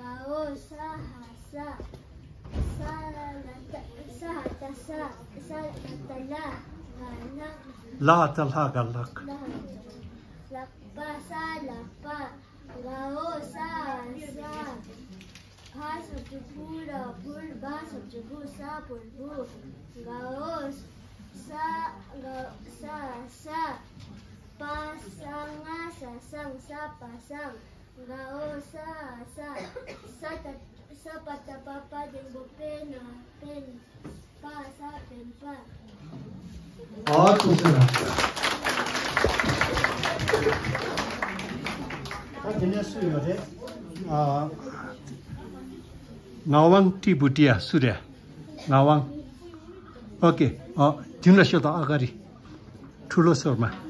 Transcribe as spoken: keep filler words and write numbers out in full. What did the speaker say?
འོ་ས་ཧ་ས། ས་ལ་ཏ་ས་ཧ་ཏ་ས། ས་ལ་ཏ་ལ། ག་ལག་ལ་ཏ་ལྷ་ག་ལག་ལ་ཧ་ཏ་ལག་པ། ས་ལག་པ། ག་འོ་ས་ཧ་ས། བ་ས་བཅུ་བུ་ར་བུར། བ་ས་བཅུ་བུ་ས་བུར་བུ། ག་འོ་ས་ག་ས་ས། པ་ས་ང་ས་སང་ས་པ་སང་། ག་འོ་ས་ས། ས་ཏ་ས་པ་ཏ་པ་པ་འགྲེང་བུ་པེ་ན་པེན། པ་ས་པེན་པ། ཨ་ཐུགས་རྗེ་གནང་། ད་དེ་ནས་སུ་ཡོད་རེད། ཨ། ངག་དབང་ཀྲི་པུ་ཏི་ཡ་སུ་རེད། ངག་དབང་། ཨོ་ཀེ། ཨ། རྒྱུན་ལ་ཤོད་དང་། ཨ་ཀ་རི། ཁྲུ་ལོ་སོར་མ།